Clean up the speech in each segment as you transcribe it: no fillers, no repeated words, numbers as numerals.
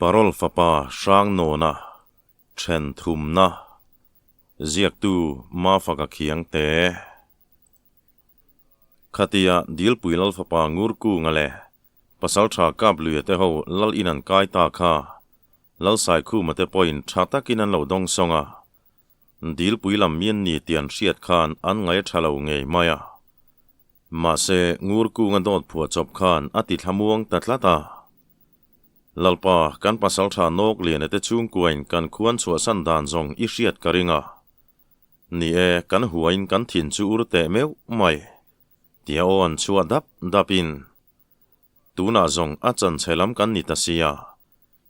Parol fapa Hrangnawna then thumna ziaktu Mafaka Khiangte. Khatia Dilpui Lal fapa Ngurkunga leh Pasaltha Kapluia te ho Lal in an kai ta kha Lal Saikhuma te pawhin tha takin an lo dawng sawng a, Dilpui lam mian ni tih an hriat khan an ngaih a tha lo ngei mai a. Mahse Ngurkunga dawt phuah chawp khan a ti thlamuang ta tlat a. Lalpa, kan pasaltha nawk liana te chhungkuain kan khuan chhuahsan dan zawng i hriat ka ring a. Ni e, kan huain kan thin chu ur teh meuh mai, tia aw an chhuah dap dapin. Tunah zawng a chanchhe lam kan ni ta sia,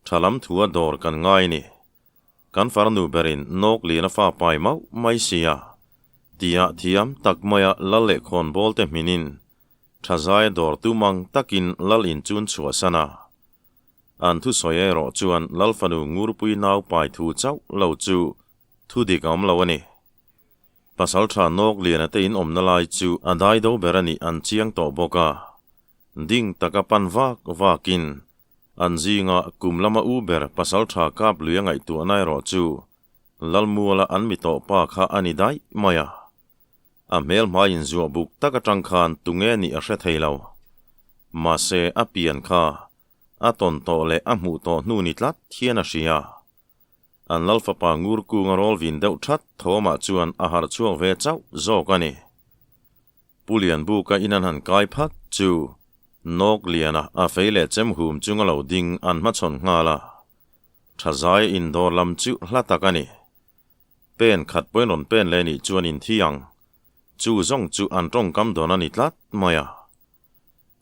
tha lam thua dawr kan ngai ni. Kan farnu berin nawk liana fa pai mauh mai sia, tia thiam tak maia lal leh khawnbawl te hminin Thazaia dawr tumang takin Lal in chun chhuahsan a. An thusawi erawh chuan Lal fanu Ngurpui nau pai thu chauh lo chu thu dik a awm lo a ni. Pasaltha Nawk Liana te in awmna lai chu a dai do ber a nih an chiang tawh bawk a. Ding taka pan vak vakin an zinga kum lama u ber Pasaltha Kapluia ngaihtuahna erawh chu Lalmuala an mi tawh pa kha a ni daih mai a. A hmel hmai inzuah buk tak atang khan tunge nih a hre thei lo. Mahse a pian kha a tawn tawh leh a hmuh tawh hnu ni tlat hian a hria. An lal fapa ngur kunga rawl vin deuh that thawmah chuan a harh chhuak ve chauh zawk a ni. Pu Lianbuka in an han kai phat chu Nawk Liana a fei leh chem hum chunga lo ding an hmachhawn nghal a. Tha zai indawr lam chu hla tak a ni. Pen khat pawhin rawn pen leh nih chuan in thi ang. Chu zawng chu an tawngkam dawn a ni tlat mai a.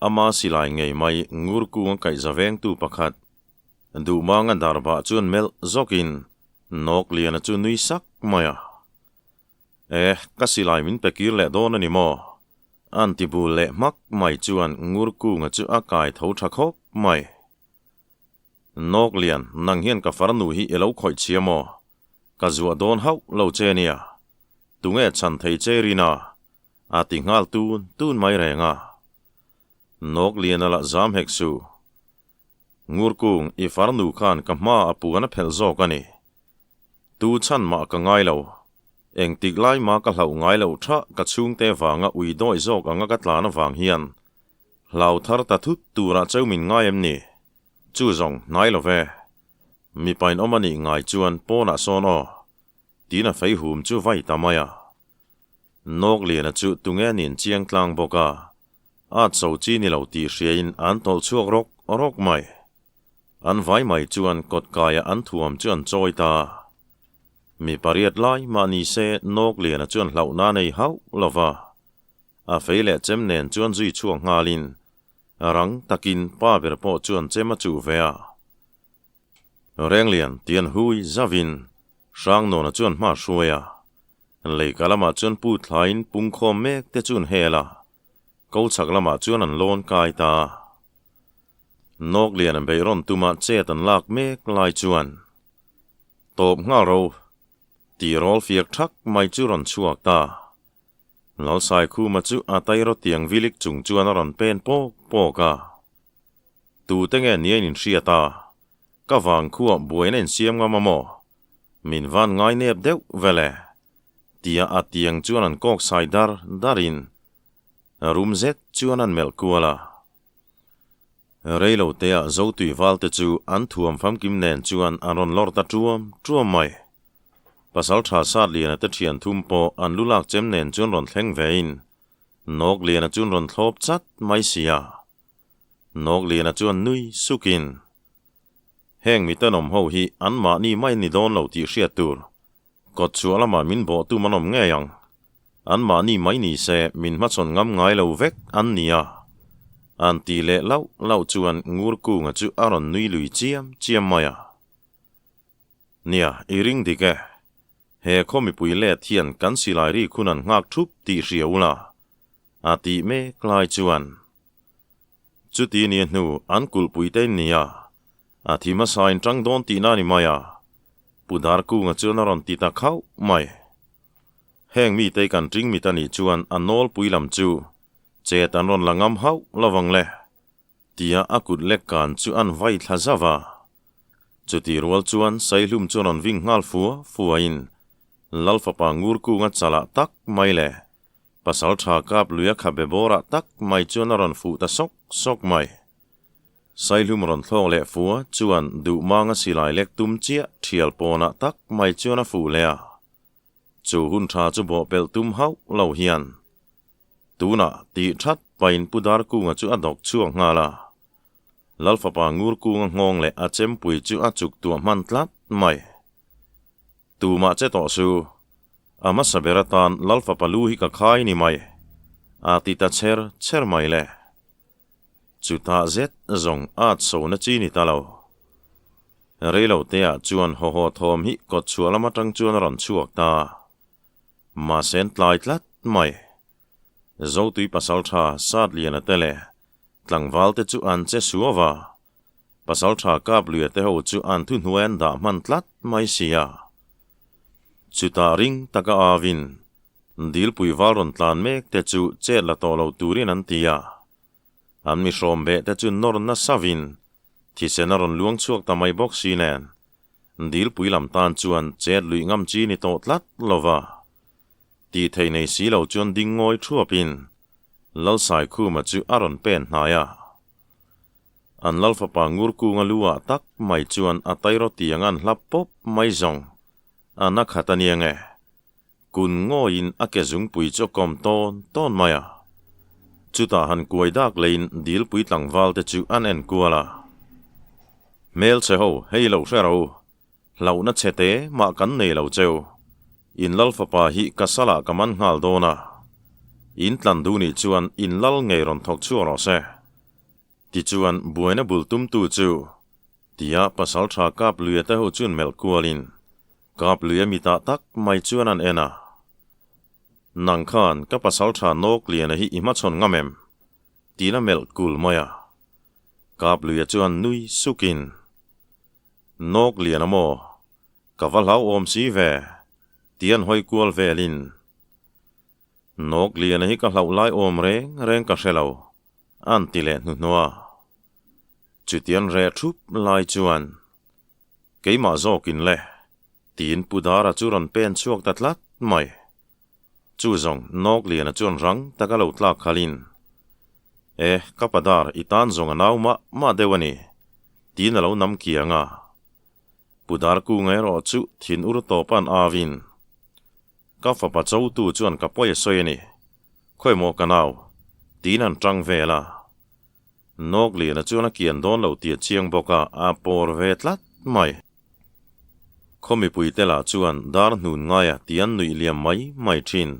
Ama silai ngei mai ngur kung a kaih zavengtu pakhat Duhmanga darbah chuan melh zawkin Nawk Liana chu nui sak mai a. Eh, ka silai min pe kir leh dawn a ni maw? An ti bul leh hmak mai chuan ngur kunga chu a kai tho tha khawp mai. Nawk Lian, nang hian ka farnu hi i lo khawih chhia maw? Ka zuah dawn hauh lo che nia. Tunge chhan thei che Rina? A ti nghal tun tun mai reng a. Nawk Lian a la zam hek suh. Ngurkung, i farnu khan ka hma a puan a phelh zawk a ni. Tu chhan mah ka ngai lo. Engtik lai mah ka hlauh ngai loh tha ka chhungte vanga ui dawih zawk anga ka tlan avang hian Hlau thar ta thut turah cheu min ngai em ni? Chu zawng hnai lo ve. Mipain awm a nih ngai chuan pawnah sawn aw, tiin a fei hum chu vai ta mai a. Nawk Liana chu tunge nin chiang tlang bawk a, a cho chi ni lo tih hriain an tawlh chhuak rawk rawk mai. An vai mai chuan kawt kaiah an thuam chu an chawi ta. Mi pariat lai mah ni se Nawk Liana chuan hlauhna a nei hauh lo va. A fei leh chem nen chuan zui chhuak nghalin rang takin pa ber pawh chuan chem a chuh ve a. Renglian tian hui zavin Hrangnawna chuan hma hruai a. Leika lamah chuan pu thlaiin pungkhawm mek te chu an hel a, ko chhak lamah chuan an lawn kai ta. Nawklian an beihrawn tuma chet an lak mek lai chuan tawp nghal ro tih rawl fiak thak mai chu rawn chhuak ta. Lalsaikhuma chu a tairaw tiang vilik chung chuan a rawn pen pawk pawk a. Tute nge ni a inhriat a? Ka vang khuah buaina insiam ngam a maw? Min van ngai nep deuh vel e? Tia a tiang chuan an kawk sai dar darin rum zet chuan an melh kual a. Reilotea Zotui valte chu an thuam famkim nen chuan an rawn lawr ta tuam tuam mai. Pasaltha Satliana te thian thum pawh an lu lak chem nen chuan rawn thleng vein Nawkliana chuan rawn thlawp chat mai sia. Nawkliana chuan nui sukin, Heng mitenawm ho hi anmahni mai ni dawn lo tih hriat tur. Kawt chhuah lamah min bawh tum an awm ngei ang. Anmahni mai ni se min hmachhawn ngam ngai lo vek an ni a. An ti leh lauh lauh chuan Ngur Kunga chu a rawn nui lui chiam chiam mai a. Nia, i ring dik e. He khaw mipui let hian kan silai rik hun an nghak thup tih hria ula, a tih mek lai chuan. Chuti nia hnu an kulhpui te in nia, A thi hmasa in tang dawn tihna a ni mai a, Pu Darkunga chuan a rawn ti ta khauh mai. Heng mite kan ṭing mit a nih chuan a nawlpui lam chu chet an rawn la ngam hauh lo vang le, tia a kut lek kan chu an vai thla zauh a. Chuti rual chuan Saihlum chuan rawn ving nghal fua fuain Lal fapa Ngurkunga chalah tak mai le Pasalṭha Kapluia khabe bawrah tak mai chuan a rawn fuh ta sawk sawk mai. Saihlum rawn thlawk leh fua chuan Duhmanga silai lek tum chiah ṭhial pawnah tak mai chuan a fuh leh a. Chu hun ṭha chu bawhpelh tum hauh lo hian tunah tih ṭhat pahin Pu Darkunga chu a dawk chhuak nghal a. Lal fapa Ngurkunga nghawng leh a chempui chu a chuk tuah hman tlat mai. Tumah che tawh su. A hmasa ber atan Lal fapa lu hi ka khai ni mai. A ti ta chher chher mai le. Chutah zet zawng at sona chi ni ta lo. Reilo teah chuan haw haw thawm hi kawt chhuah lam atang chuan a rawn chhuak ta. Mahse an tlai tlat mai. Zotui pasaltha Satliana te leh tlangval te chu an che suau va. Pasaltha Kapluia te ho chu an thuhnuai an dah hman tlat mai si a. Chutah ring taka avin Dilpui val rawn tlan mek te chu chet la tawh lo turin an ti a. An mi hrawm beh te chu nawr nasa vin thisen a rawn luang chhuak ta mai bawk si nen Dilpui lam tan chuan chet luih ngam chi ni tawh tlat lo va. Tih theih nei si lo chuan ding ngawi thuapin Lalsaikhuma chu a rawn pen hnai a. An Lal fapa Ngurkunga lu ah tak mai chuan a tairaw tiang an hlap pawp mai zawng a na khat a nia nge. Kun ngawiin a ke zungpui chu a kawm tawn tawn mai a. Chutah han kuai dak leiin dilpui tlangval te chu an en kual a. Hmelchhe ho hei lo hre ro, hlauhna chhe te mah kan nei lo cheu. In Lal fapa hi ka salah ka man nghal dawn a. In tlan duh nih chuan in Lal ngei rawn thawk chhuak rawh se. Tichuan, buaina bul tumtu chu tia pasalṭha Kapluia te ho chuan melh kualin Kapluia mitah tak mai chuan an en a. Nang khan ka pasalṭha Nawkliana hi i hmachhawn ngam em? tiin a melh kul mai a. Kapluia chuan nui sukin, Nawkliana maw? Ka va hlauhawm si ve, ti an hawi kual velin, Nawkliana hi ka hlauh lai awm reng reng ka hre lo. An ti leh hnuhnuh a. Chutian reh thup lai chuan, Keimah zawkin le, tiin Pu Dara chu rawn pen chhuak ta tlat mai. Chu zawng Nawkliana chuan rang taka lo tlak khalhin, E, ka pa Dar, i tan zawng a nau mah mah deuh a ni, tiin a lo nam kiang a. Pu Dar kunga erawh chu thin ur tawpa'n avin, Ka fapa chotu chuan ka pawi a sawi a ni. Khawi maw ka nau? Tiin an tang vel a. Nawkliana chuan a kian dawn lo tih a chiang bawk a, a pawr ve tlat mai. Khaw mipuite lah chuan dar hnun ngaia tih an nuih liam mai mai thin.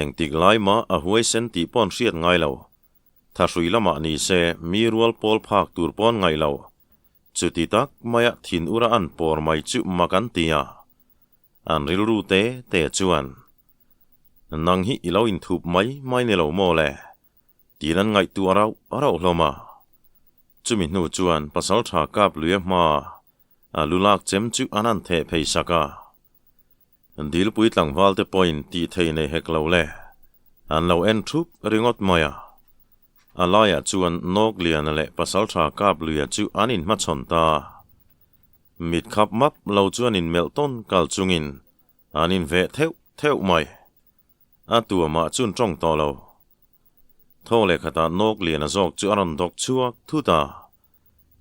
Engtik lai mah a huaisen tih paw'n hriat ngai lo. Thahrui lamah ni se mi rual pawl phak tur paw'n ngaih lo. Chuti tak maia thin ura an pawr mai chu mak an ti a. An rilru te te chuan, Nang hi i lo inthup mai mai ni lo maw le? tiin an ngaihtuah rauh rauh hlawm a. Chumi hnu chuan Pasalṭha Kapluia hmaa a lu lak chem chu an han theh phei sak a. Dilpui tlangval te pawhin tih thei nei hek lo le, an lo en thup ringawt mai a. A laiah chuan Nawkliana leh Pasalṭha Kapluia chu an inhmachhawn ta. Mit khap map lo chuan inmelh tawn kal chungin an inveh theuh theuh mai. A tuamah chun tawng tawh lo. Thaw leh khatah nawk lian a zawk chu a rawn dawk chhuak thut a.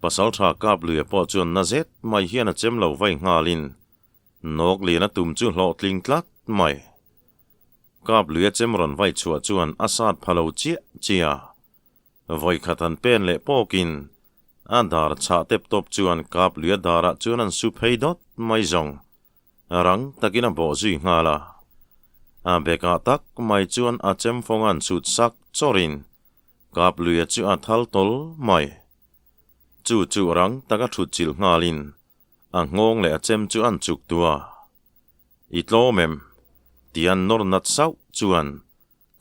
Pasaltha Kapluia pawh chuan na zet mai hian a chem lo vai nghalin nawk lian a tum chu hlawhtling tlat mai. Kapluia chem rawn vai chhuah chuan a sat pha lo chiah chiah a. Vawikhat an pen leh pawkin a dar chhah tep tawp chuan Kapluia darah chuan an su phei dawt mai zawng rang takin a bawh zui nghal a. A bekah tak mai chuan a chemfawng an chhut sak chawrin Kapluia chu a thal tawl mai. Chu chu rang taka thut chilh nghalin a nghawng leh a chem chu an chuk tua. I tlawm em? Ti an nawr nat sauh chuan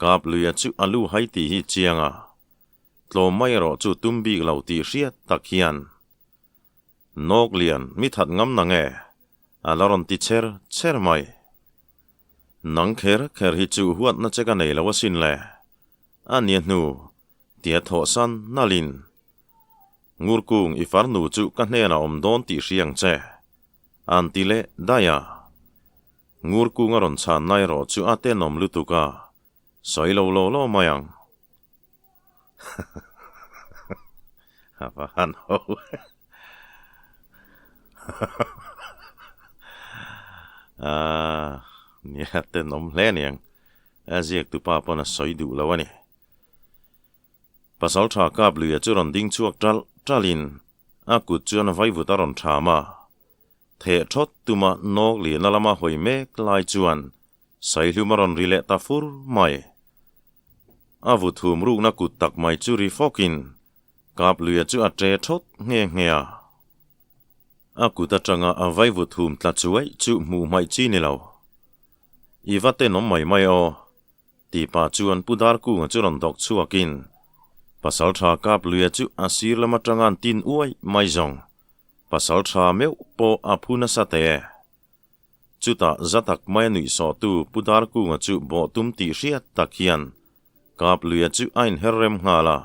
Kapluia chu a lu hai tih hi chiang a, tlawm mai erawh chu tum bik lo tih hriat tak hian Nawk lian mi that ngam na nge? A la rawn ti cher cher mai. Nang kher kher hi chu huatna che ka nei lo asin le, a nia hnu tia thawhsan nalhin. Ngurkung i farnu chu ka hnenah awm dawn tih hria ang che. An ti leh daih a. Ngurkung a rawn chhan na erawh chu a tenawm lutuk a, sawi lo law law mai ang. A va han ho. Nia tenawm hle aniang. A ziaktupa pawn a sawi duh lo a ni. Pasalṭha Kapluia chu rawn ding chhuak ṭalh ṭalhin a kut chuan vaivut a rawn ṭham a. Theh ṭhawt tuma nawk liana lama hawi mek lai chuan Saihlum a rawn ri leh ta fur mai. A vuthum rukna kut tak mai chu ri fawkin Kapluia chu a ṭe ṭhawt nghe nghe a. A kut aṭanga a vaivuthum tla chuaih chu hmuh hmaih chi ni lo. I va tenawm mai mai aw. Ti pah chuan Pu Darkunga chu rawn dawk chhuakin Pasalṭha Kapluia chu a sir lam aṭanga an tin uai mai zawng. Pasalṭha meuh pawh a phu nasa teh e. Chutah za tak mai a nuih sawhtu Pu Darkunga chu bawh tum tih hriat tak hian Kapluia chu a inher rem nghal a.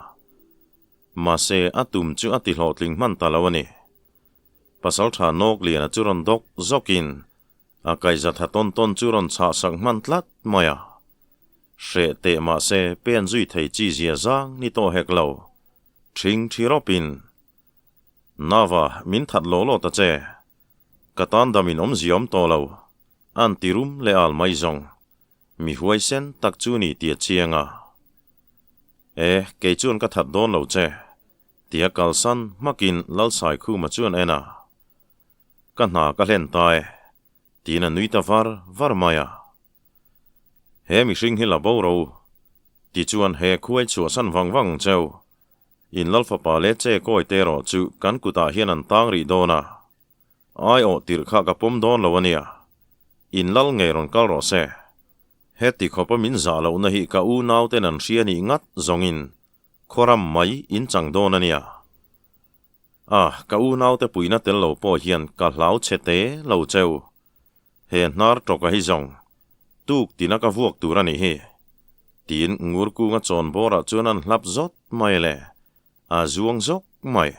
Mahse a tum chu a ti hlawhtling hman ta lo a ni. Pasalṭha Nawkliana chu rawn dawk zawkin A kaihza tha tawn tawn chu rawn chhah sak hman tlat mai a. Hreh teh mah se pen zui thei chi zia zang ni tawh hek lo. Ṭhing ṭhi rawpin, Nava, min that law law ta che. Ka tan dam in awmzia awm tawh lo. An ti rum leh al mai zawng. Mi huaisen tak chu ni tia chiang a. E, kei chuan ka that dawn lo che. Tia kalsan hmakin Lalsaikhuma chuan en a. Ka hna ka hlen ta e, tiin a nui ta var var mai a. He mihring hi la bo ro, tichuan he khuai chhuahsan vang vang ang cheu. In lal fapa leh che kawi te erawh chu kan kutah hian an tang rih dawn a. Ai awh tirh kha ka pawm dawn lo a nia. In lal ngei rawn kal rawh se. Heti khawpa min zah lohna hi ka unauten an hria nih ngat zawngin khawram mai in chang dawn a nia. A, ka unaute puihna tel lo pawh hian ka hlau chhe te lo cheu. He hnar tawka hi zawng, tuk tina ka vuak tur a nih hi. Tiin ngur kunga chawn bawrah chuan an hlap zawt mai le, a zuang zawk mai.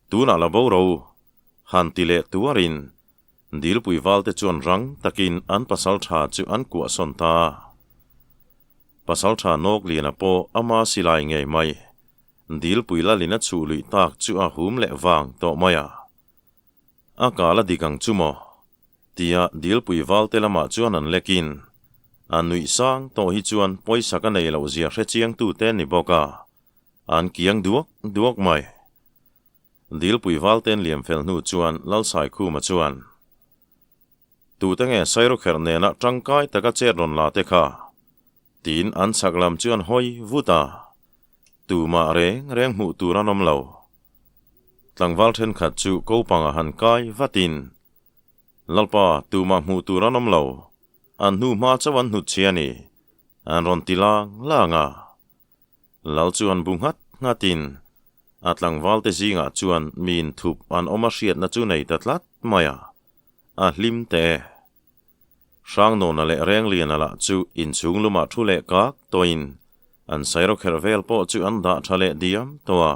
Tunah la bo ro, han ti leh tuarin Dilpui valte chuan rang takin an pasaltha chu an kuah sawn ta. Pasaltha Nawkliana pawh ama silai ngei mai. Dilpui lalin a chhuh luih tak chu a hum leh vang tawh mai a. A kal a dik ang chu maw? Tia Dilpui valte lamah chuan an lekin a nuih sang tawh hi chuan pawisa ka nei loh zia hre chiangtute ni bawk a, an kiang duak duak mai. Dilpui valten liam fel hnu chuan Lalsaikhuma chuan, Tute nge Sairawkherh nena tangkai taka chet rawn la te kha? Tiin an chhak lam chu an hawi vut a, tumah reng reng hmuh tur an awm lo. Tlangval thenkhat chu kopangah han kai vatin, Lalpa, tumah hmuh tur an awm lo, an hnu hma chauh an hnut chhia a ni, an rawn ti lang lang a. Lal chu an bu nghat nghatin, a tlangvalte zingah chuan miin thup an awm a hriatna chu nei ta tlat mai a, a hlim teh e. Hrangnawna leh Rengliana lah chu inchhung lumah thu leh kak tawhin an sairawkherh vel pawh chu an dah tha leh diam tawh a.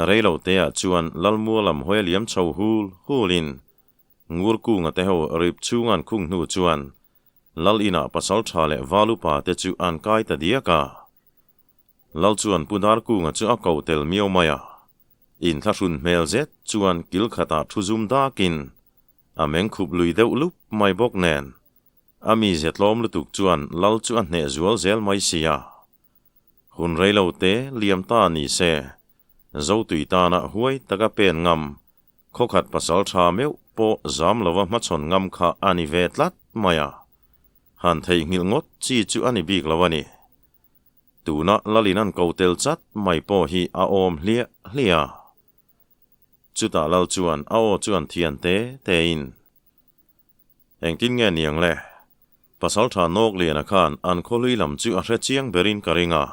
Reiloteah chuan Lalmua lam hawi a liam chho hul hulin Ngurkunga te ho rip chhunga an khung hnu chuan Lal inah pasal tha leh val upa te chu an kai ta diak a. Lal chuan Pu Darkunga chu a ko tel miau mai a. Inthlahrun hmel zet chuan kil khatah thu zum dakin a meng khup lui deuh lup mai bawk nen a mize tlawm lutuk chuan Lal chu a hneh zual zel mai si a. Hun rei lo te liam ta ni se, Zotui tana huai taka pen ngam, khawkhat pasal tha meuh pawh zam lova hmachhawn ngam kha a ni ve tlat mai a. Han theihnghilh ngawt chi chu a ni bik lo a ni. Tuna Lalin an ko tel chat mai pawh hi a awm hliah hliah a. Chutah Lal chuan a aw chuan thian te tein, Engtin nge niang le? Pasaltha Nawkliana khan an khawhlui lam chu a hre chiang berin ka ring a,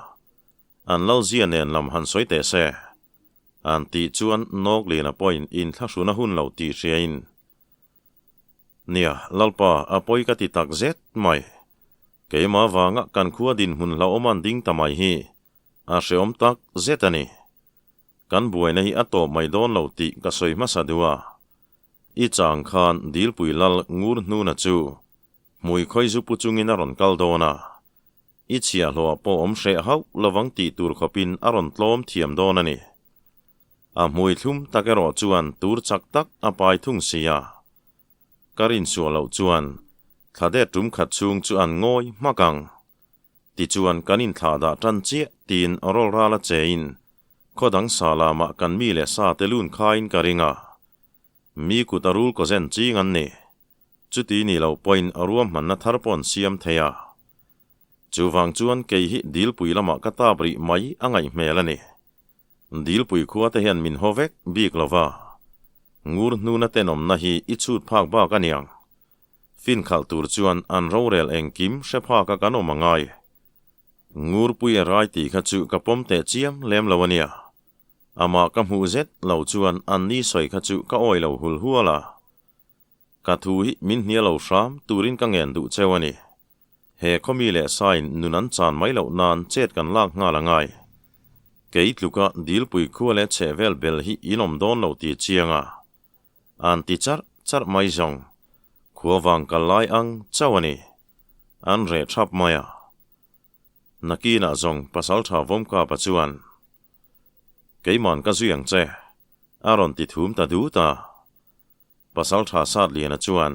an Lalzia nen lam han sawi teh se. An tih chuan Nawkliana pawhin inthlahrun a hun lo tih hriain, Nia, Lalpa, a pawi ka ti tak zet mai. Keimah vanga kan khua dinhmun hlauhawm an ding ta mai hi a hreawm tak zet a ni. Kan buaina hi a tawp mai dawn lo tih ka sawi hmasa duh a. I chang khan Dilpui Lal Ngur Hnuna chu hmui khawi zu pu chungin a rawn kal dawn a. I chhiahhlawh pawh awm hreh hauh lovang tih tur khawpin a rawn tlawm thiam dawn a ni. A hmui thlum tak erawh chuan tur chak tak a pai thung si a. Ka rinsuah loh chuan thla det tum khat chhung chu an ngawi hmak ang. Tichuan kan inthlah dah tan chiah tiin rawl ral a chein khaw dang sa lamah kan mi leh sa te lun khaiin ka ring a. Mi kut a rul kaw zen ching an ni. Chuti ni loh pawhin ruahmanna thar pawh an siam thei a. Chuvang chuan kei hi dilpui lamah ka tap rih mai a ngaih hmel a ni. Dilpui khua te hian min haw vek bik lo va. Ngur hnuna tenawmna hi i chhut phak bak a niang. Fin khalh tur chuan an rorel engkim hre phak a kan awm a ngai. Ngurpui a rai tih kha chu ka pawm teh chiam lem lo a nia. Amah ka hmuh zet lo chuan an ni sawi kha chu ka awi lo hul hual a. Ka thu hi min hnia lo hram turin ka ngen duh cheu a ni. He khawmi leh sain nun an chan mai loh nan chet kan lak nghal a ngai. Kei tluka dilpui khua leh chhehvel bel hi in awm dawn lo ti chiang a. An ti charh charh mai zawng. Khua vang kal lai ang chauh a ni. An reh thap mai a. Nakinah zawng Pasaltha Vawmkapa chuan, Keiman ka zui ang che, a rawn ti thum ta dut a. Pasaltha Satliana chuan,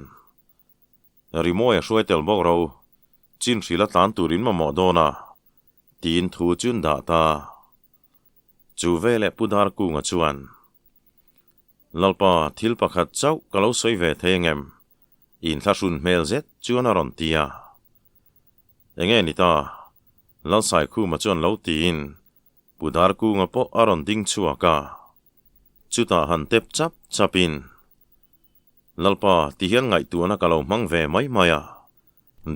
Rimawi a hruai tel bawk ro, chin hril a tlan turin mamawh dawn a, tiin thu chu an dah ta. Chu veleh Pu Darkunga chuan, Lalpa, thil pakhat chauh ka lo sawi ve thei engem? Inthlahrun hmel zet chuan a rawn ti a. Enge ni ta? Lalsaikhuma chuan lo tiin Pu Darkunga pawh a rawn ding chhuak a. Chutah han tep chap chapin, Lalpa, tihian ngaihtuahna ka lo hmang ve mai mai a.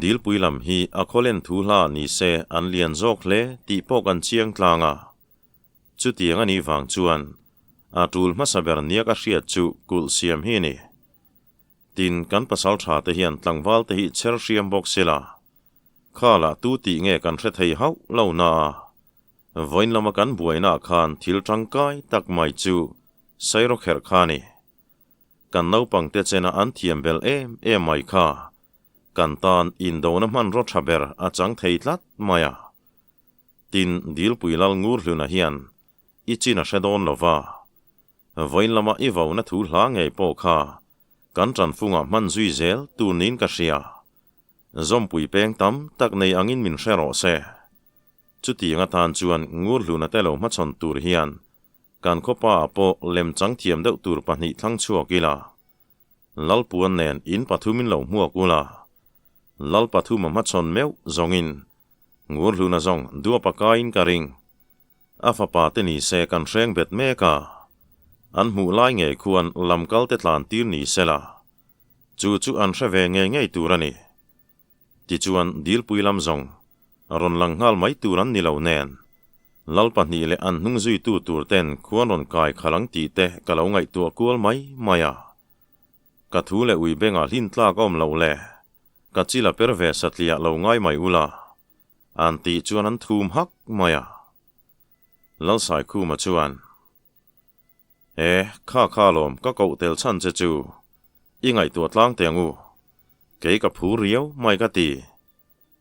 Dilpui lam hi a khawlen thu hla ni se an lian zawk hle tih pawh kan chiang tlang a. Chutiang a nih vang chuan a tul hmasa ber nia ka hriat chu kulh siam hi a ni. Tin, kan pasal tha te hian tlangval te hi chher hriam bawk sela, kha lah tu tih nge kan hre thei hauh lo na a, vawiin lama kan buainaah khan thil tangkai tak mai chu Sairawkherh kha a ni. Kan naupang te chena an thiam bel em em mai kha kan tan indona hmanraw tha ber a chang thei tlat mai a. Tin, Dilpui Lal Ngurhluna hian i chin a hre dawn lo va, vawiin lama i vauna thu hla ngei pawh kha kan tanfungah hman zui zel tur niin ka hria. Zawmpui peng tam tak nei angin min hre rawh se. Chutiang atan chuan Ngurhluna te lo hmachhawn tur hian kan khawpa ah pawh lemchang thiam deuh tur pahnih thlang chhuak ila. Lalpuan nen in pathumin lo hmuak ula, Lal pathum a hmachhawn meuh zawngin Ngurhluna zawng duapa kaiin ka ring. A fapa te ni se kan hreng bet mek a, an hmuh lai ngei khuan lamkal te tlan tir ni sela, chu chu an hre ve ngei ngei tur a ni. Tichuan dilpui lam zawng rawn lang nghal mai tur an ni lo nen, Lal pahnih leh an hnung zuitu tur ten khuan rawn kai khalh ang tih te ka lo ngaihtuah kual mai mai a. Ka thu leh ui bengah hlin tlak a awm loh le. Ka chil a per ve satliah lo ngai mai ula, an tih chuan an thum hak mai a. Lalsaikhuma chuan, E, kha kha lawm ka koh tel chhan che chu, i ngaihtuah tlang teh ang u, kei ka phur riau mai ka ti,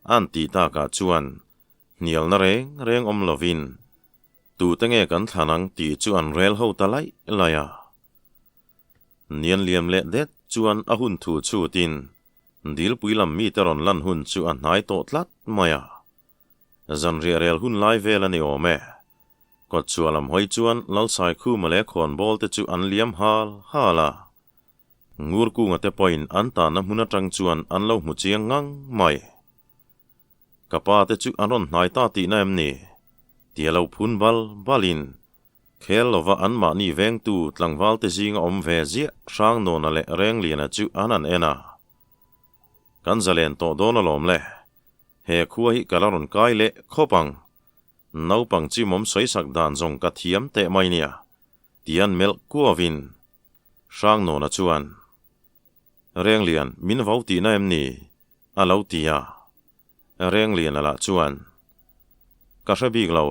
an tih takah chuan hnialna reng reng awm lovin tute nge kan thlan ang tih chu an rel ho ta laih laih a. Nian liam leh det chuan a hun thu chhutin dilpui lam mite rawn lan hun chu a hnai tawh tlat mai a. Zanriah rel hun lai vel a ni awm e. Kawtchhuah lam hawi chuan Lalsaikhuma leh khawnbawl te chu an liam hal hal a. Ngurkunga te pawhin an tanna hmun atang chuan an lo hmu chiang ngang mai. Ka pa te chu an rawn hnai ta tihna em ni? Tia lo phun bal balin Khel lova anmahni vengtu tlangvalte zinga awm ve ziah Hrangnawna leh Rengliana chu an han en a. Kan zalen tawh dawn alawm le. He khua hi ka la rawn kai leh khawp ang. Naupang chimawm sawisak dan zawng ka thiam teh mai nia, tian melh kuavin Hrangnawna chuan, Renglian, min vau tihna em ni? a lo ti a. Rengliana lah chuan, Ka hre bik lo.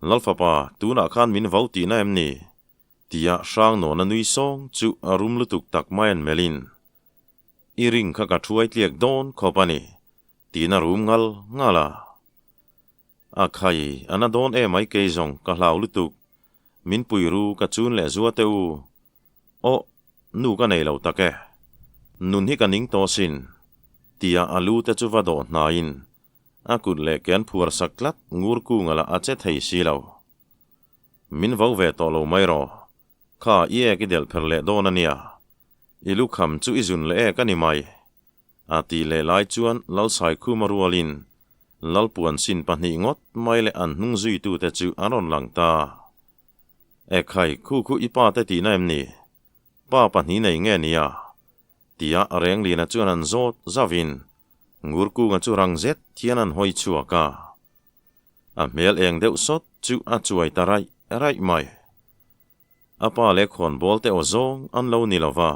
Lalfapa, tunah khan min vau tihna em ni? Tia Hrangnawna nui sawng chu a rum lutuk tak mai an melhin. I ring kha ka thuai tliak dawn khawp a ni, tiin a rum ngal ngal a. A khai, a na dawn em ai kei zawng ka hlau lutuk, min pui ru ka chun leh zua teh u. Aw, nu ka nei lo tak e. Nun hi ka ning tawh sin, tia a lu te chu va dawh hnaiin a kut leh ke an phuar sak tlat ngur kunga lah a che thei si lo. Min vo ve tawh lo mai rawh. Kha i ek i delh pher leh dawn a nia. I lukham chu i zun leh ek a ni mai. A tih leh lai chuan Lalsaikhuma rualin Lalpuan sin pahnih ngawt mai leh an hnung zuitute chu an rawn lang ta. Ekhai, khu khu i pa te tihna em ni? Pa pahnih nei nge nia? Tia Renglina chuan an zawt zauhin Ngurkunga chu rang zet hian an hawi chhuak a. A hmel eng deuh sawt chu a chuai ta raih raih mai. A pa leh khawnbawl te aw zawng an lo ni lo va,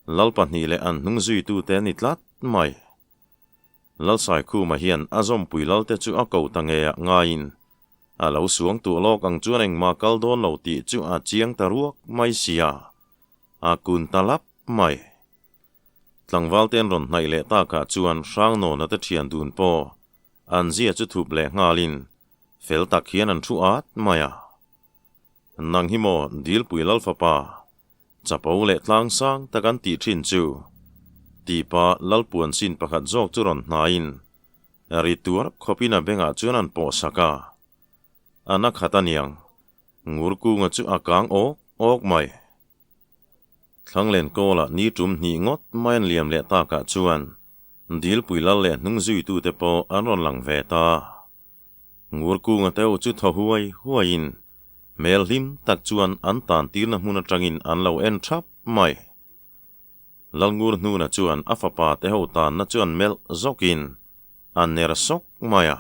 Lal pahnih leh an hnung zuitute an ni tlat mai. Lalsaikhuma hian a zawmpui lalte chu a ko ta ngeiah ngaiin a lo suang tuah lawk ang chuan engmah kal dawn lo tih chu a chiang ta ruak mai sia, a kun ta lap mai. Tlangval te an rawn hnaih leh takah chuan Hrangnawna te thian dun pawh an zia chu thup leh nghalin fel tak hian an thu at mai a. Nang hi maw Dilpui Lalfapa, chapo leh tlangsang tak an tih thin chu? Tipa Lalpuan sin pakhat zawk chu rawn hnaiin ri tuar khawpin a bengah chuan an pawh sak a. A na khat aniang, Ngurkunga chu a kang awk awk mai. Thlanglen kawlah ni tum hnih ngawt mai an liam leh takah chuan Dilpui lal leh hnung zuitute pawh an rawn lang ve ta. Ngurkunga teu chu thaw huai huaiin hmel hlim tak chuan an tan tirna hmun atangin an lo en thap mai. Lalngur hnuna chuan a fapa te ho tanna chu an melh zawkin a ner sawk mai a.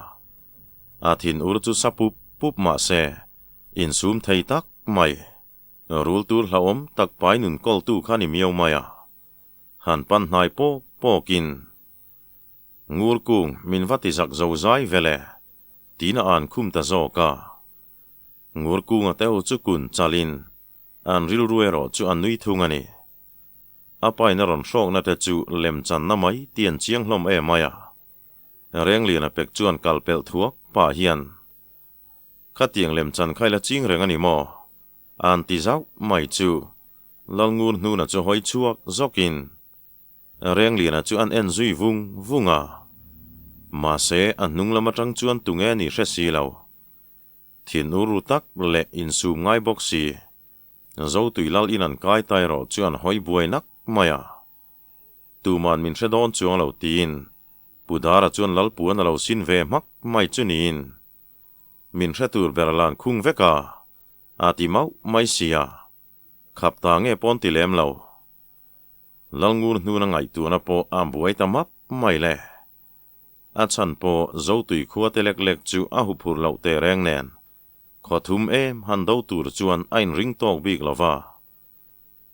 A thinur chu sa pup pup mah se insum thei tak mai. Rul tur hlauhawm tak pai nun kawltu kha ni miau mai a. Han pan hnai pawk pawkin, Ngur kung min va ti zak zo zai vel e, tiin a an khum ta zawk a. Ngur kunga teu chu kun chalin an rilru erawh chu a nui thung a ni. A pain a rawn hrawkna te chu lem channa mai ti an chiang hlawm em mai a. Rengliana pek chuan kal pelh thuak pah hian, Khatiang lem chan kha i la ching reng a ni maw? An ti zauh mai chu Lalngur hnuna chu hawi chhuak zawkin Rengliana chu an en zui vung vung a. Mahse, a hnung lam atang chuan tunge a ni hre si lo. Thin ur ru tak leh insum ngai bawk si. Zotui lal in an kai ta erawh chu an hawi buai nak mai a. Tuman min hre dawn chuang lo tiin Pu Dara chuan Lalpuan a lo sin ve hmak mai chu niin. Min hre tur ber lan khung vek a, a ti mauh mai sia. Khap ta nge pawn ti lem lo. Lalngur hnuna ngaihtuahna pawh a buai ta map mai le. A chhan pawh Zotui khua te lek lek chu a huphurh loh teh reng nen, khaw thum em han do tur chuan a inring tawk bik lo va.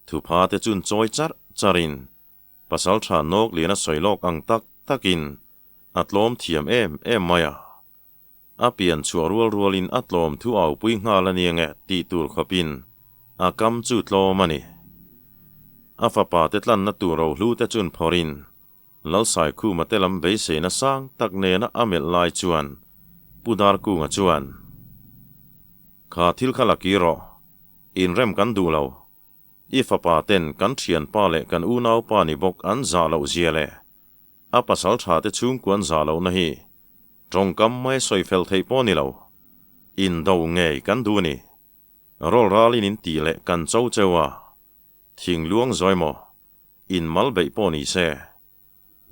Thupha te chun chawi charh charhin Pasaltha nawk lian a sawi lawk ang tak takin a tlawm thiam em em mai a. A pian chhuah rual rualin a tlawm thu aupui nghal a ni ange tih tur khawpin a kam chu tlawm a ni. A fapa te tlanna tur rohlu te chun phawrhin Lalsaikhuma te lam beiseina sang tak nena a melh lai chuan Pu Darkunga chuan, Kha thil kha la kir rawh, inrem kan duh lo. I fapa ten kan thianpa leh kan unaupa ni bawk an zah loh zia le. A pasal tha te chhungkuan zah lohna hi tawngkam mai sawi fel theih pawh ni lo. Indo ngei kan duh a ni. Rawl ralin in tih leh kan cho cheu a, thing luang zawi maw, in mal beih pawh ni se.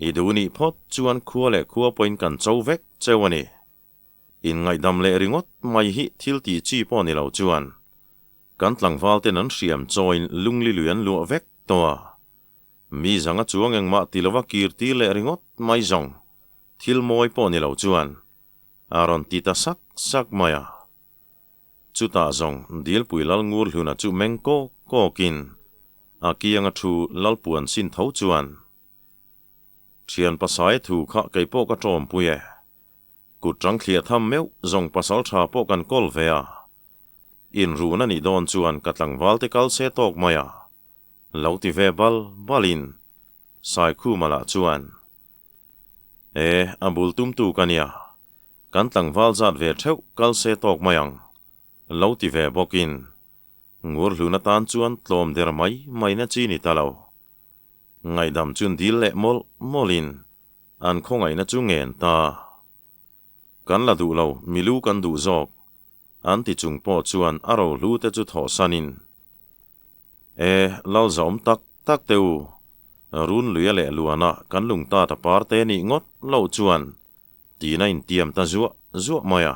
I duh nih phawt chuan khua leh khua pawhin kan cho vek cheu a ni. In ngaihdam leh ringawt mai hi thil tih chi pawh ni lo chuan kan tlangval ten an hriam chawiin lungli lui an luah vek tawh a. Mi zanga chuang engmah ti lova kir tir leh ringawt mai zawng thil mawi pawh ni lo chuan a rawn ti ta sak sak mai a. Chutah zawng Dilpui Lal Ngurhluna chu meng kawk kawkin a kianga thu Lalpuan sin tho chuan, Thian pasai thu kha kei pawh ka tawmpui e. Kut rang thliah tham meuh zawng pasaltha pawh kan kawl ve a. Inrun a nih dawn chuan ka tlangval te kal se tawk mai a. Lo ti ve bal balin Saikhuma lah chuan, E, a bul tumtu ka nia. Kan tlangval zat ve theuh kal se tawk mai ang. Lo ti ve bawkin Ngurhlun atan chuan tlawm der mai mai na chi ni ta lo. Ngaihdam chun dil leh mawlh mawlhin an khawngaihna chu ngen ta. Kan la duh lo, milu kan duh zawk, an ti chung pawh chuan a rohlu te chu thawhsanin, E, lal zawm tak tak te u, Runluia leh Luana kan lungtat a par te nih ngawt loh chuan tiin a intiam ta zuah zuah mai a.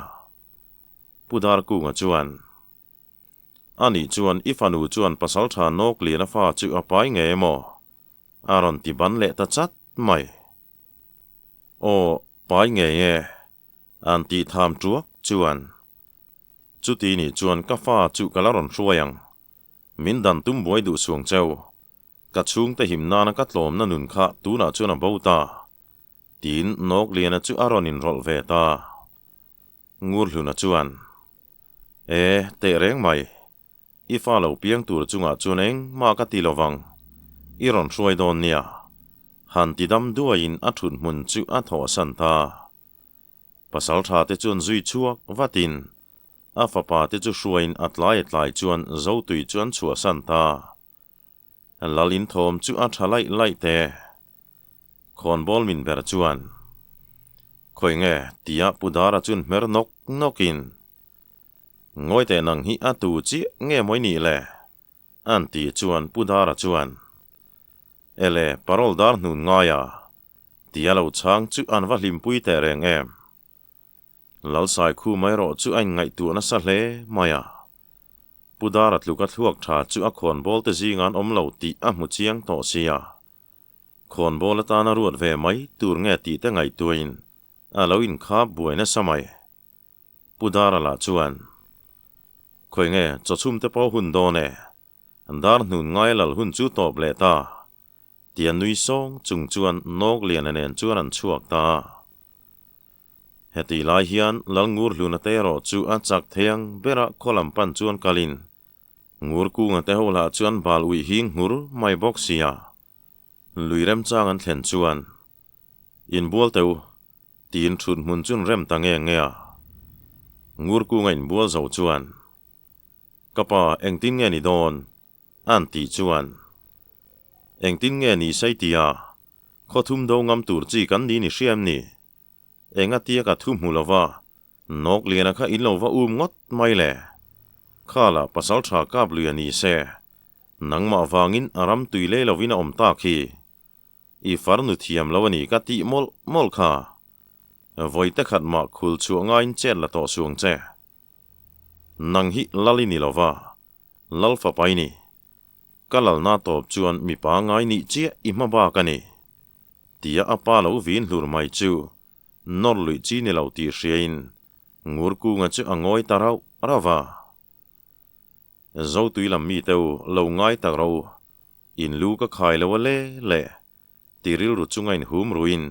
Pu Darkunga chuan, Anih chuan i fanu chuan pasaltha nawk lian a fa chu a pai ngei emaw? A rawn ti ban leh ta chat mai. Aw, pai ngei e, an tih tham tuak chuan. Chuti nih chuan ka fa chu ka la rawn hruai ang. Min dan tum buai duh suang cheu. Ka chhungte him nana ka tlawmna nun kha tunah chuan a bo ta. Tiin Nawkliana chu a rawn inrawlh ve ta. Ngurhluna chuan, E, teh reng mai. I fa lo piang tur chungah chuan engmah ka ti lovang. I rawn hruai dawn nia. Han ti dam duaiin a thut hmun chu a thawhsan ta. Pasaltha te chuan zui chhuak vatin a fapa te chu hruaiin a tlai a tlai chuan Zotui chu an chhuahsan ta. Lal inthawm chu a tha laih laih te. Khawnbawl min ber chuan, Khawi nge? tia Pu Dara chuan hmer nawk nawkin, Ngawi teh nang hi a tu chiah nge mawi nih le? an ti chuan Pu Dara chuan, Ele, parole dar hnun ngai a, tia lo chhang chu an va hlimpui teh reng em? Lalsaikhuma erawh chu a inngaihtuah nasa hle mai a. Pu Dara tluka thluak tha chu a khawnbawl te zingah an awm lo tih a hmu chiang tawh sia. Khawnbawl atana ruat ve mai tur nge tih te ngaihtuahin a lo inkhap buai nasa mai. Pu Dara lah chuan, Khawi nge chawchhum te pawh hun dawn e, dar hnun ngai lal hun chu tawp leh ta, tia nui sawng chung chuan Nawkliana nen chuan an chhuak ta. Heti lai hian Lalngurhluna te erawh chu a chak thei ang berah khaw lam pan chuan kalin Ngurkunga te ho lah chuan bal uih hing nghur mai bawk sia. Lui remchang an thlen chuan, Inbual teh u, tiin thut hmun chun rem ta nge nge a. Ngurkunga inbual zo chuan, Ka pa, engtin nge ni dawn? an tih chuan, Engtin nge ni sei tia, khaw thum do ngam tur chi kan ni ni hria em ni? Engatia ka thu hmu lova, Nawkliana kha in lo va um ngawt mai le. Khala pasaltha kap lui a ni se, nangmah vangin a ram tui lei lovin a awm tak hi. I farnu thiam lo a ni ka tih mawlh mawlh kha. Vawi te khat mah khul chhuah ngaiin chet la tawh suang che. Nang hi lal i ni lova, lal fapa i ni. Ka lalna tawp chuan mipa ngai nih chiah i hma bak a ni. Tia a pa lo vin hlur mai chu nawr luih chi ni lo tih hriain Ngurkunga chu a ngawi ta rauh rauh va. Zotui lam mite u lo ngai tak rawh u, in lu ka khai lo a le le ti rilru chunga in hum ruin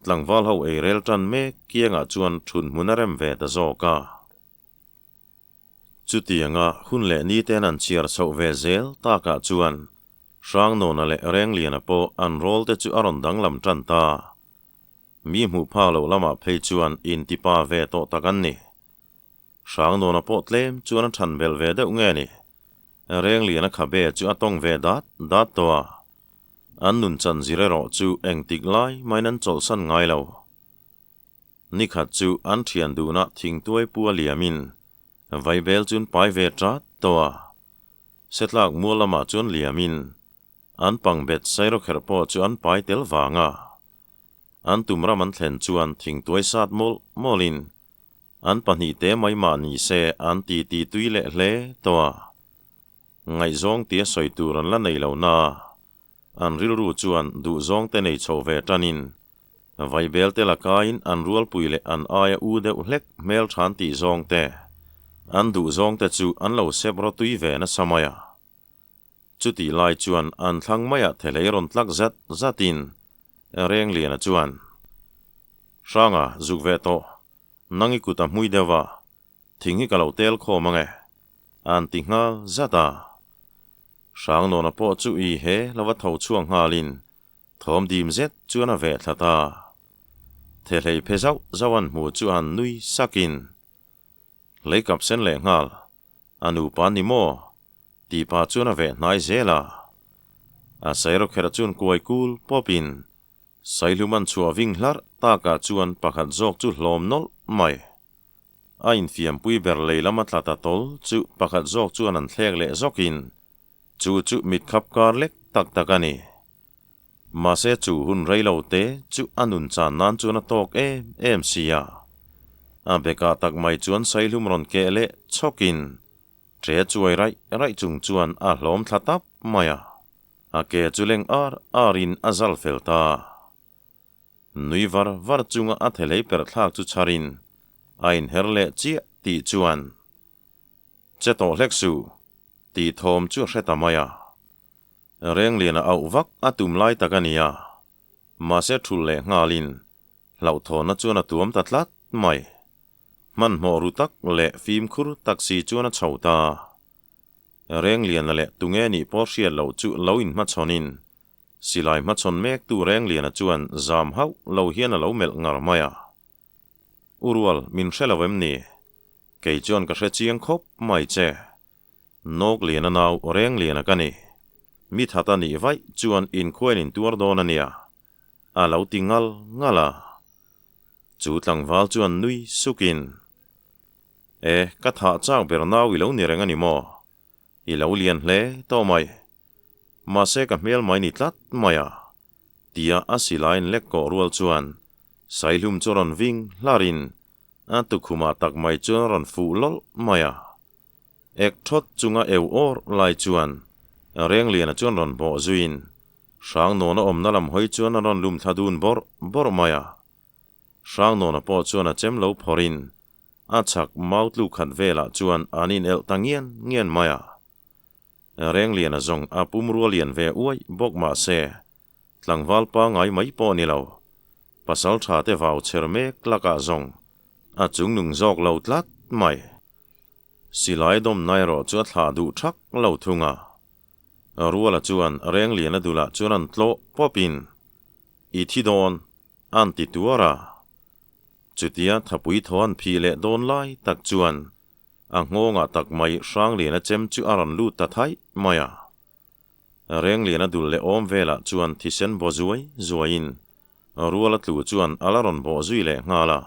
tlangval ho ei rel tan mek kiangah chuan thun hmun a rem ve ta zawk a. Chutianga hun leh niten an chhiar chhoh ve zel takah chuan Hrangnawna leh Rengliana pawh an rawl te chu a rawn danglam tan ta. Mi hmuh phak loh lamah phei chuan intipa ve tawh tak an ni. Hrangnawna pawh tlem chuan a than belh ve deuh nge ni? Rengliana khabe chu a tawng ve dat dat tawh a. An nunchan zir erawh chu engtik lai main an chawlhsan ngai lo. Nikhat chu an thian duhna thingtuai pu a liamin vaibel chuan pai ve tat tawh a. Setlak mual lamah chuan liamin an pangbet sairawkherh pawh chu an pai tel vang a. An tum ram an thlen chuan thingtuai sat mawlh mawlhin an pahnihte mai mah ni se an ti ti tui leh hle tawh a. Ngaihzawng tia sawi tur an la nei lo na a, an rilru chuan duhzawng te nei chho ve tanin Vaibel te lakain an rualpui leh an aia u deuh hlek hmel than tih zawng te, an duh zawng te chu an lo sep rawtui ve nasa mai a. Chutih lai chuan an thlang maiah thelei rawn tlak zat zatin Rengliana chuan, Hranga, zuk ve tawh. Nang i kut a hmui deuh a, thing hi ka lo tel khawm ang e, a'n ti nghal zat a. Hrangnawna pawh chu i he lova tho chhuak nghalin thawm dim zet chuan a veh thla ta. Thehlei phe zauh zauh an hmu chu an nui sakin, Lei kap sen leh nghal, a nupa ni maw? tih pah chuan a veh hnai zel a. A sairawkherh chuan kuai kul pawpin Saihlum an chhuah ving hlarh takah chuan pakhat zawk chu hlawm nawlh mai. A infiampui ber lei lama tla ta tawl chu pakhat zawk chuan an thlek leh zawkin chu chu mit khap kar lek tak tak a ni. Mahse chu hun rei lo te chu a nun chan nan chuan a tawk em em si a. A bekah tak mai chuan Saihlum rawn keh leh chhawkin ṭe chuai raih raih chung chuan a hlawm thla tap mai a. A ke chu leng ar ar in a zal fel ta. Nui var var chunga a thelei perh thlak chu chhar in a inher leh chiah tih chuan Che tawh hlek suh tih thawm chu a hre ta mai a. Rengliana auh vak a tum lai tak a ni a, mahse thulh leh nghal in hlauhthawnna chuan a tuam ta tlat mai. Hmanhmawh ru tak leh fimkhur tak si chuan a chho ta. Rengliana leh tunge nih pawh hriat loh chu lo inhmachhawnin, silai hmachhawn mektu Rengliana chuan zam hauh lo hian a lo melh ngar mai a. U Rual, min hre lo em ni? Kei chuan ka hre chiang khawp mai che. Nawkliana nau Rengliana ka ni. Mi that a nih vaih chuan inkhuain intuar dawn a nia, a lo ti ngal ngal a. Chu tlangval chuan nui sukin, E, ka thah chak ber nau i lo ni reng a ni maw? I lo lian hle tawh mai. Mahse ka hmel mai ni tlat mai a, tia a silaiin lek kawh rual chuan Saihlum chu rawn ving hlarin a tukhumah tak mai chuan a rawn fuh lawlh mai a. Ek thawt chunga eu awr lai chuan Rengliana chuan rawn bawh zuiin Hrangnawna awmna lam hawi chuan a rawn lum thla dun bawrh bawrh mai a. Hrangnawna pawh chuan a chem lo phawrhin a chhak mau tluk khat velah chuan an inelh ta ngian ngian mai a. Rengliana zawng a pumrua lian ve uaih bawk mah se, tlangval pangai mai pawh ni lo, pasal tha te vau chher mek lakah zawng a chungnung zawk lo tlat mai. Silai dawmna erawh chu a thlah duh thak lo thung a. Ruala chuan Rengliana dulah chuan an tlawh pawpin, I thi dawn, an ti tuar a. Chutia thapui thaw an phih leh dawn lai tak chuan a nghawngah tak mai Hrangliana chem chu a rawn lut ta thaih mai a. Rengliana dul leh awm velah chuan thisen baw zuai zuaiin ruala tlu chuan a la rawn bawh zui leh nghal a.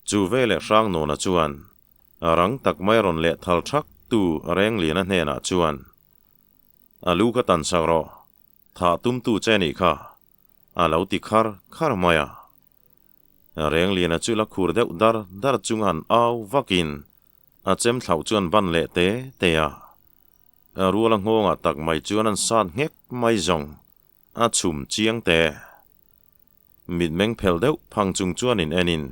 Chu veleh Hrangnawna chuan rang tak mai rawn leh thal thak tu Rengliana hnenah chuan, A lu ka tan sak rawh, thah tumtu che nih kha, a lo ti khar khar mai a. Rengliana chu la khur deuh dar dar chunga han au vakin a chem thlauh chuan ban leh te te a. Ruala nghawngah tak mai chuan an sat nghek mai zawng a chhum chiang te. Mitmeng phelh deuh phang chung chuan in enin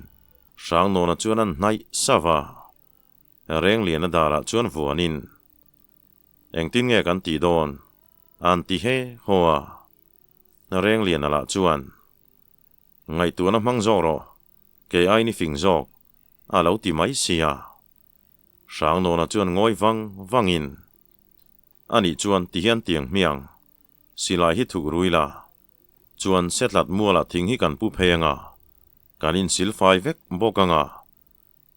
Hrangnawna chuan an hnaih sava a. Rengliana darah chuan vuanin engtin nge kan tih dawn an ti he haw a. Rengliana lah chuan Ngaihtuahna hmang zawk rawh, kei ai ni fing zawk, a lo ti mai si a. Hrangnawna chuan ngawi vang vangin, Anih chuan ti hian tiang hmiang, silai hi thuk rui la, chuan setlat mualah thing hi kan pu phei anga, kan insilfai vek bawk anga,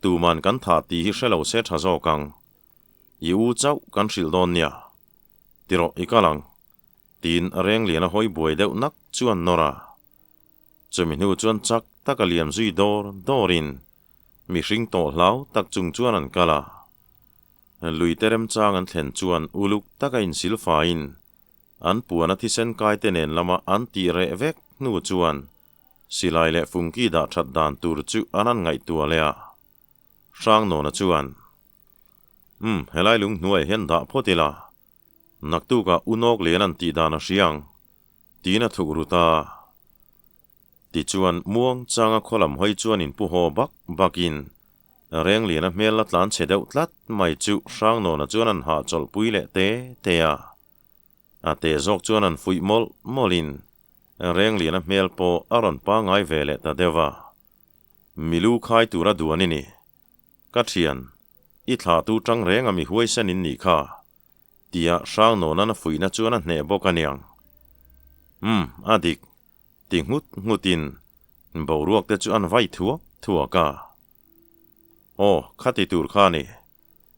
tuman kan thah tih hi hre lo se tha zawk ang, i u chauh kan hrilh dawn nia, ti rawh i kal ang, Tiin a Renglian a hawi buai deuh nak chuan nawr a. Chumi hnu chuan chak tak a liam zui dawr dawrin mihring tawh hlau tak chung chuan an kal a. Lui te remchang an thlen chuan uluk tak a insil faiin an puan a thisen kai te nen lama an tih reh vek hnu chuan silai leh fungki dah that dan tur chu an an ngaihtuah leh a. Hrangnawna chuan, Umm, helai lung hnuaiah hian dah phawt ila, Naktukah u nawk lian an tih dan a hria ang, tiin a thuk rut a. Tichuan, muang changa khaw lam hawi chuan in pu haw bak bakin Rengliana hmel la tlan chhe deuh tlat mai chu Hrangnawna chuan an hahchawlhpui leh te te a. A te zawk chuan an fuih mawlh mawlhin Rengliana hmel pawh a rawn pangai ve leh ta deuh a. Milu khai tura duan i ni. Ka thian, i thlahtu tang reng a mi huaisen in nih kha, tia Hrangnawn-a'n a fuihna chuan a hneh bawk a niang. Umm, a dik, ti nghut nghutin boruak te chu an vai thuak thuak a. Aw, khati tur kha a ni.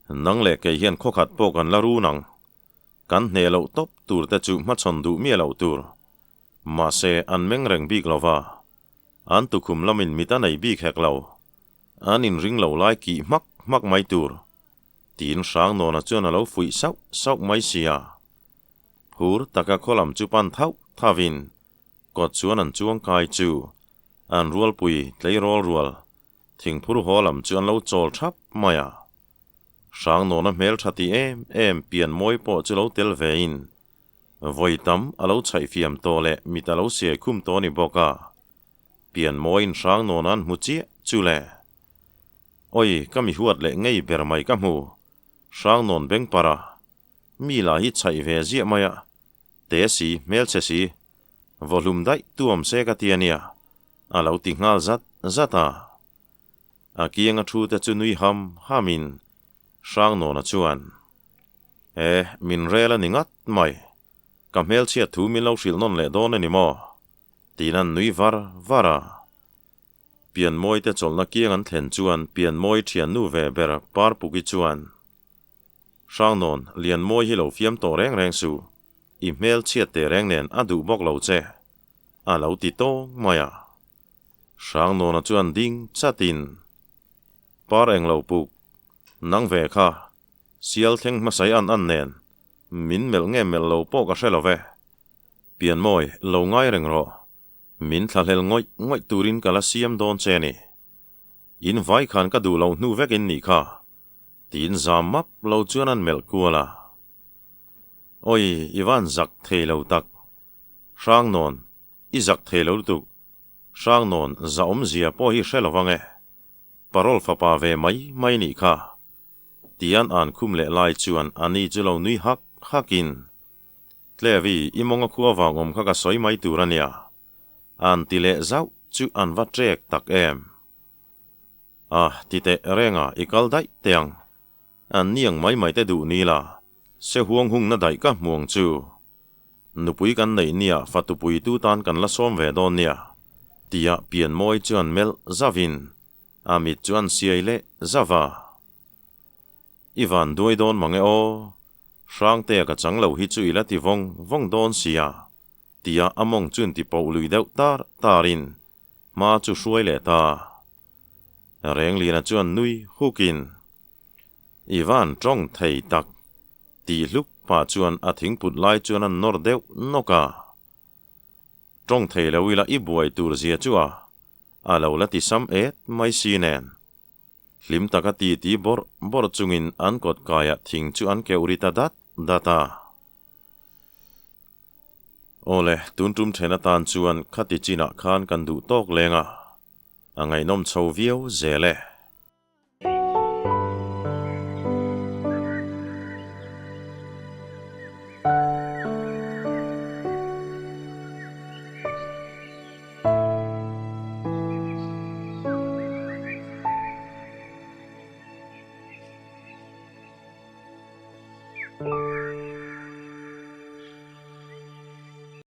Nang leh kei hian khawkhat pawh kan la run ang. Kan hneh loh tawp tur te chu hmachhawn duh miah loh tur. Mahse, an meng reng bik lo va. An tukhum lamin mit a nei bik hek lo. An inring lo lai kih hmak hmak mai tur. Tiin Hrangnawna chuan a lo fuih sauh sauh mai sia. Phur taka khaw lam chu pan thauh thauhin kawt chuan an chuang kai chu an rualpui tleirawl rual thingphur haw lam chu an lo chawl thap mai a. Hrangnawna hmel tha ti em em pian mawi pawh chu lo tel vein vawi tam a lo chhaih fiam tawh leh mit a lo siai khum tawh ni bawk a. Pian mawiin Hrangnawna an hmu chiah chu le. Oi, ka mi huat leh ngei ber mai ka hmu. Hrangnawn beng para. Mi lah hi chhaih ve ziah mai a. Te si, hmelchhe si. Vawhlum daih tuam se ka ti a nia. A lo ti nghal zat zat a. A kianga thu te chu nui ham hamin Hrangnawna chuan, E, min rel a ni ngat mai. Ka hmelchhiat thu min lo hrilh nawn leh dawn a ni maw? Tiin an nui var var a. Pianmawi te chawlhna kiang an thlen chuan Pianmawi thiannu ve ber Parpuki chuan, Hrangnawn, Lianmawi hi lo fiam tawh reng reng suh, i hmel chhiat teh reng nen a duh bawk lo che, a lo ti tawng mai a. Hrangnawna chuan ding chatin, Par englo puk, nang ve kha, sial thleng hmasai an an nen, min melh nge melh lo pawh ka hre lo ve. Pianmawi, lo ngai reng rawh. Min thlahlel ngawih ngawih turin ka la siam dawn che ni. In vai khan ka duh loh hnu vek in nih kha. Tiin zam map lo chuan an melh kual a. Awi, i van zak thei lo tak. Hrangnawn, i zak thei lo lutuk. Hrangnawn, za awmzia pawh hi hre lo vang e. Parol fapa ve mai mai nih kha. Tian an khum leh lai chuan a ni chu lo nui hak hakin. Tlevi, i mawng a khu avang awm kha ka sawi mai tur a nia. An ti leh zauh chu an va trek tak em. A, ti teh renga i kal daih teh ang. An niang mai mai te duh ni la, se huang hungna daih ka hmu ang chu. Nupui kan neih nia fatupui tu tan kan la sawm ve dawn nia, tia Pianmawi chuan melh zauhin a mit chu an siai leh zauh a. I van duai dawn mang e aw, Hrangtea ka chang lo hi chu i la ti vawng vawng dawn sia, tia a mawng chuan ti poh lui deuh tar tarin hma chu hruai leh ta. Rengliana chuan nui hukin, I van tawng thei tak, tih hluk pah chuan a thingput lai chuan a nawr deuh nawk a. Tawng thei lo ila i buai tur zia chu a, a lo la ti sam et mai si nen. Hlim taka ti ti bawrh bawrh chungin an kawt kaiah thing chu an keuh ri ta dat dat a. Awle, tun tum then atan chuan khati chinah khan kan duh tawk leng a, a ngaihnawm chho viau zel e.